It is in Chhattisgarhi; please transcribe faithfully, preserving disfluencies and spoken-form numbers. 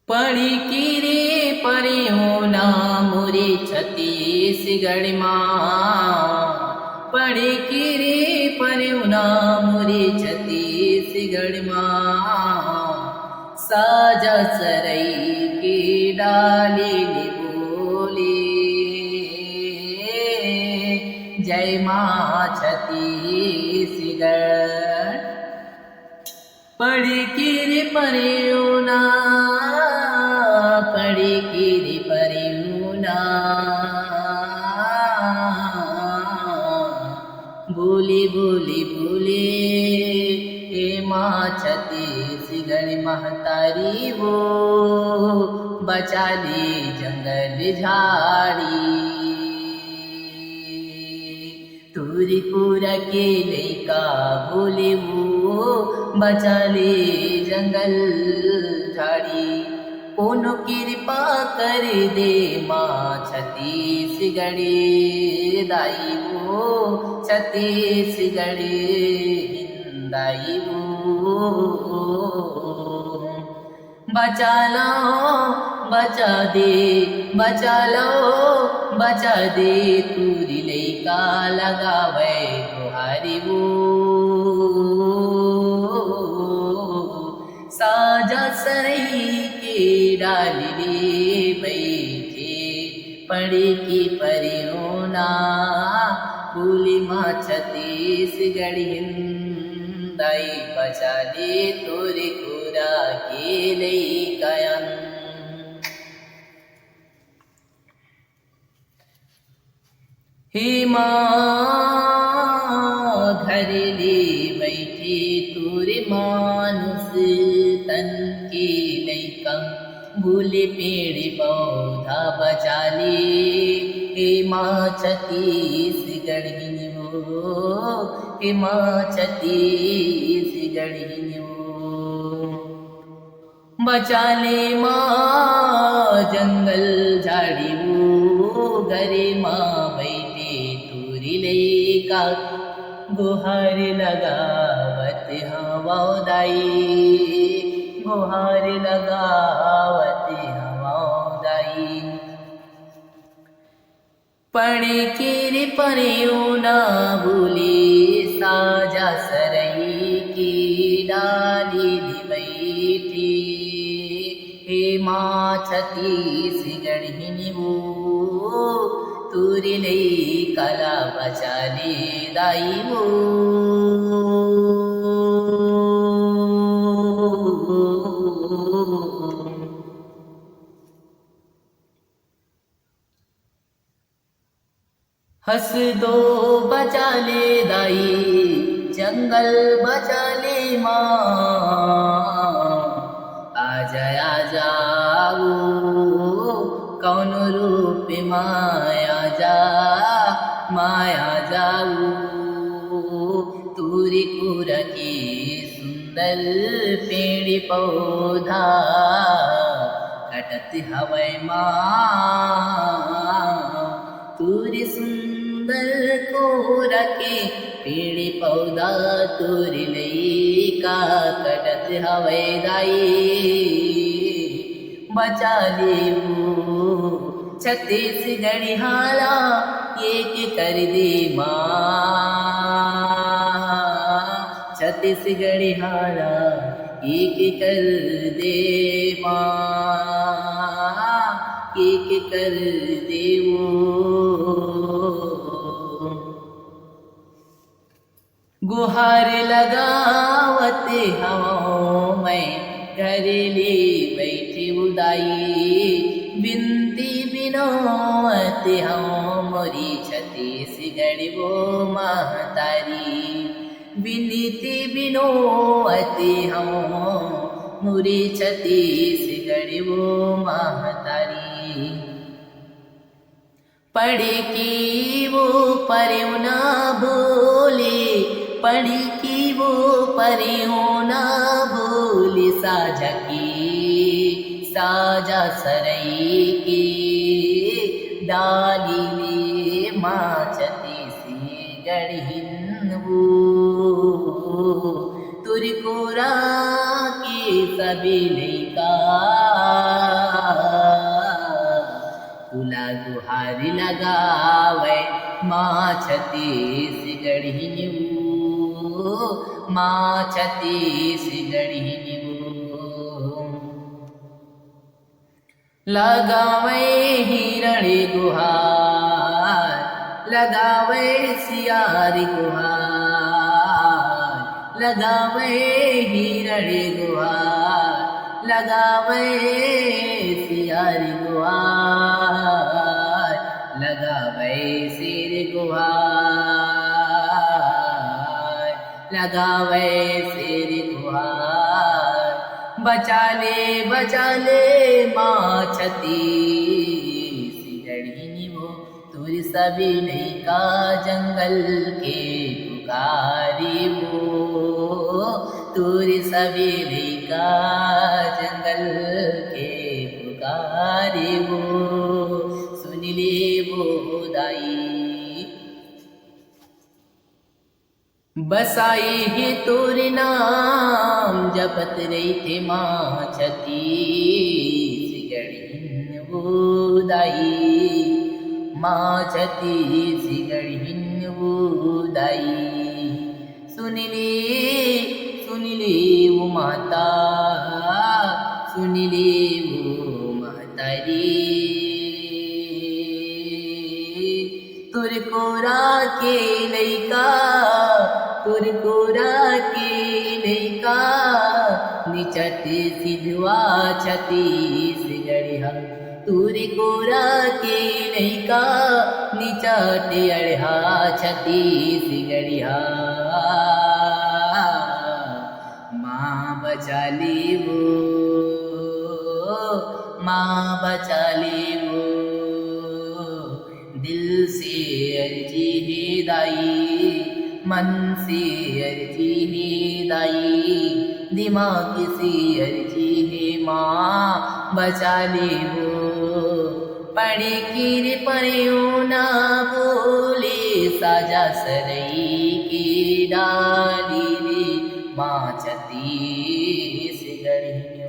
पढ़ी किरी परेंव ना मोरी छत्तीसगढ़ मा, पढ़ी किरी परेंव ना मोरी छत्तीसगढ़ मा, साजा सरई के डाली ले बोले, जय माँ छत्तीसगढ़। पढ़ी किरी परेंव ना, पढ़ी किरी परेंव ना, बोली बोली बोली, ए माँ छत्तीसगढ़ महतारी वो, बचा ले जंगल झाड़ी। टूरी कूरा के लइका बोले वो, बचा ले जंगल झाड़ी। कोनो किरपा कर दे माँ छत्तीसगढ़ दाई वो, छत्तीसगढ़ हिंदाई वो। बचा लो, बचा दे, बचा लो, बचा दे, टूरी लइका लगावे गोहारी वो। साजा सरई के डाली ले बइठे, पढ़ी किरी परेंव ना, बोली माँ छत्तीसगढ़ हिंदाई, बचा ले टूरी कूरा के लइका अन। हे माँ, घर ले बइठे टूरी मानुष तन के लइका, बोले पेड़ पौधा बचा ले, हे माँ छत्तीसगढ़ हिंदू, हे माँ छत्तीसगढ़ हिंदू। बचा ले माँ जंगल झाड़ी वो, घरे माँ बइठे टूरी लइका, गोहार लगावत हवंव दाई, गोहार लगावत हवंव दाई। पढ़ी किरी परेंव ना बोली, साजा सरई के डाली ले बइठे, हे माँ छत्तीसगढ़ हिंदू, टूरी लइका ला बचा ले दाई वो। हसदेव बचा ले दाई, जंगल बचा ले माँ, आजा आजा वो, कोनो रूप मा आजा, माँ आजा वो, टूरी कूरा के सुंदर पेड़ पौधा कटत हवय माँ, टूरी सुंदर कूरा के पेड़ पौधा टूरी लइका कटत हवय दाई, बचा ले वो छत्तीसगढ़िया ला एक कर दे माँ, छत्तीसगढ़िया ला एक कर दे माँ, एक कर दे वो। गोहार लगावत हवंव मैं, घर ले बइठे वो दाई, बिनती बिनोवत हवंव मोरी छत्तीसगढ़ वो महतारी, बिनती बिनोवत हवंव मोरी छत्तीसगढ़ वो महतारी। पढ़ी किरी परेंव ना बोली, पढ़ी किरी परेंव ना बोली, साजा के, साजा सरई के डाली ले माँ छत्तीसगढ़ हिंदू, टूरी कूरा के सबे लइका हरि लगावै माँ छत्तीसगढ़िन वो, माँ छत्तीसगढ़िन वो। लगावै हिरण गुहार, लगावै सियार गुहार, लगावै हिरण गुहार, लगावै सियार गुहार, लगावै शेर गुहार, लगावै शेर गुहार। बचा ले, बचा ले माँ छत्तीसगढ़िन वो, तोर सबे लइका जंगल के पुकारे वो, तोर सबे लइका जंगल के पुकारे वो। सुन ले वो दाई, बसाए हे तोर नाम जपत रहिथे माँ छत्तीसगढ़िन वो दाई, माँ छत्तीसगढ़िन वो दाई। सुन ले, सुन ले वो माता, सुन ले वो माता रे। तोर कोरा के लइका, तोर कोरा के लइका, निचट सिधवा छत्तीसगढ़िया। तोर कोरा के लइका, निचट अड़हा छत्तीसगढ़िया। माँ बचा ले वो, माँ बचा ले वो। दिल से अर्जी हे दाई, मन से अर्जी हे दाई, दिमाग से अर्जी हे माँ बचा ले वो। पढ़े के रे पढ़ेव ना बोले, साजा सरई के डाली रे माँ छत्तीसगढ़िन